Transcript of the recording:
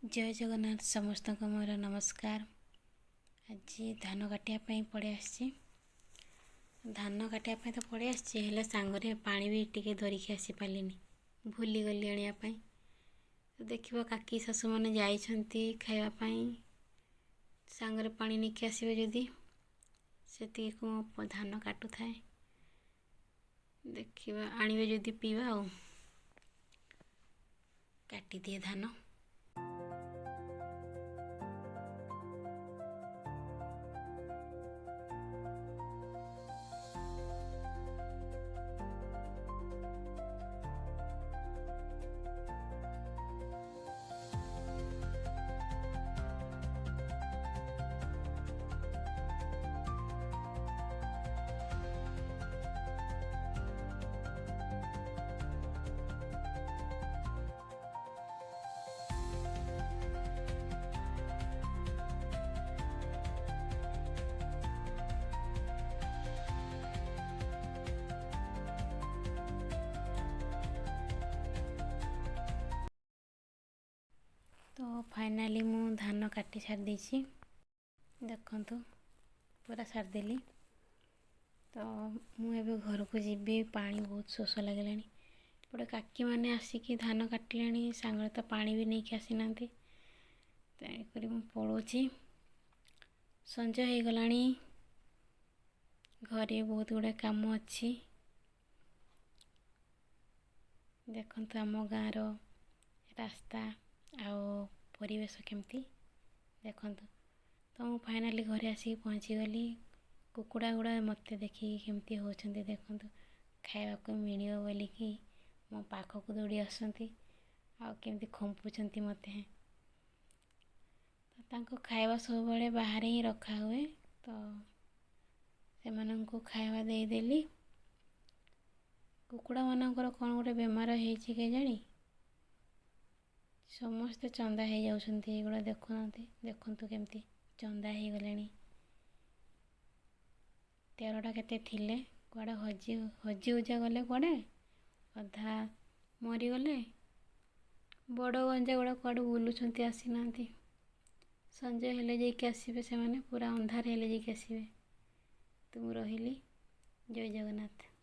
ଜୟ ଜଗନ୍ନାଥ। ସମସ୍ତଙ୍କୁ ମୋର ନମସ୍କାର। ଆଜି ଧାନ କାଟିବା ପାଇଁ ପଳେଇ ଆସିଛି। ଧାନ କାଟିବା ପାଇଁ ତ ପଳେଇ ଆସିଛି, ହେଲେ ସାଙ୍ଗରେ ପାଣି ବି ଟିକେ ଧରିକି ଆସିପାରିଲିନି, ଭୁଲିଗଲି ଆଣିବା ପାଇଁ। ଦେଖିବା, କାକି ଶାଶୁମାନେ ଯାଇଛନ୍ତି ଖାଇବା ପାଇଁ, ସାଙ୍ଗରେ ପାଣି ନେଇକି ଆସିବେ ଯଦି। ସେତିକିକୁ ମୁଁ ଧାନ କାଟୁଥାଏ। ଦେଖିବା, ଆଣିବେ ଯଦି ପିଇବା। ଆଉ କାଟିଦିଏ ଧାନ। ତ ଫାଇନାଲି ମୁଁ ଧାନ କାଟି ସାରି ଦେଇଛି। ଦେଖନ୍ତୁ, ପୁରା ସାରିଦେଲି। ତ ମୁଁ ଏବେ ଘରକୁ ଯିବି, ପାଣି ବହୁତ ଶୋଷ ଲାଗିଲାଣି। ଏପଟେ କାକିମାନେ ଆସିକି ଧାନ କାଟିଲେଣି, ସାଙ୍ଗରେ ତ ପାଣି ବି ନେଇକି ଆସିନାହାନ୍ତି। ତେଣୁକରି ମୁଁ ପଳାଉଛି। ସଞ୍ଜ ହେଇଗଲାଣି, ଘରେ ବହୁତ ଗୁଡ଼ାଏ କାମ ଅଛି। ଦେଖନ୍ତୁ ଆମ ଗାଁର ରାସ୍ତା ଆଉ ପରିବେଶ କେମିତି ଦେଖନ୍ତୁ। ତ ମୁଁ ଫାଇନାଲି ଘରେ ଆସିକି ପହଞ୍ଚିଗଲି। କୁକୁଡ଼ା ଗୁଡ଼ା ମୋତେ ଦେଖିକି କେମିତି ହେଉଛନ୍ତି ଦେଖନ୍ତୁ। ଖାଇବାକୁ ମିଳିବ ବୋଲିକି ମୋ ପାଖକୁ ଦୌଡ଼ି ଆସୁଛନ୍ତି ଆଉ କେମିତି ଖମ୍ପୁଛନ୍ତି ମୋତେ। ତ ତାଙ୍କୁ ଖାଇବା ସବୁବେଳେ ବାହାରେ ହିଁ ରଖା ହୁଏ। ତ ସେମାନଙ୍କୁ ଖାଇବା ଦେଇଦେଲି। କୁକୁଡ଼ାମାନଙ୍କର କ'ଣ ଗୋଟେ ବେମାର ହେଇଛି କେଜାଣି, ସମସ୍ତେ ଚନ୍ଦା ହେଇଯାଉଛନ୍ତି। ଏଗୁଡ଼ା ଦେଖୁନାହାନ୍ତି, ଦେଖନ୍ତୁ କେମିତି ଚନ୍ଦା ହେଇଗଲେଣି। 13ଟା କେତେ ଥିଲେ, କୁଆଡ଼େ ହଜି ହଜି ହୁଜା ଗଲେ, କୁଆଡ଼େ ଅଧା ମରିଗଲେ। ବଡ଼ ଗଞ୍ଜା ଗୁଡ଼ା କୁଆଡ଼େ ବୁଲୁଛନ୍ତି, ଆସିନାହାନ୍ତି। ସଞ୍ଜ ହେଲେ ଯାଇକି ଆସିବେ ସେମାନେ, ପୁରା ଅନ୍ଧାର ହେଲେ ଯାଇକି ଆସିବେ। ତ ମୁଁ ରହିଲି। ଜୟ ଜଗନ୍ନାଥ।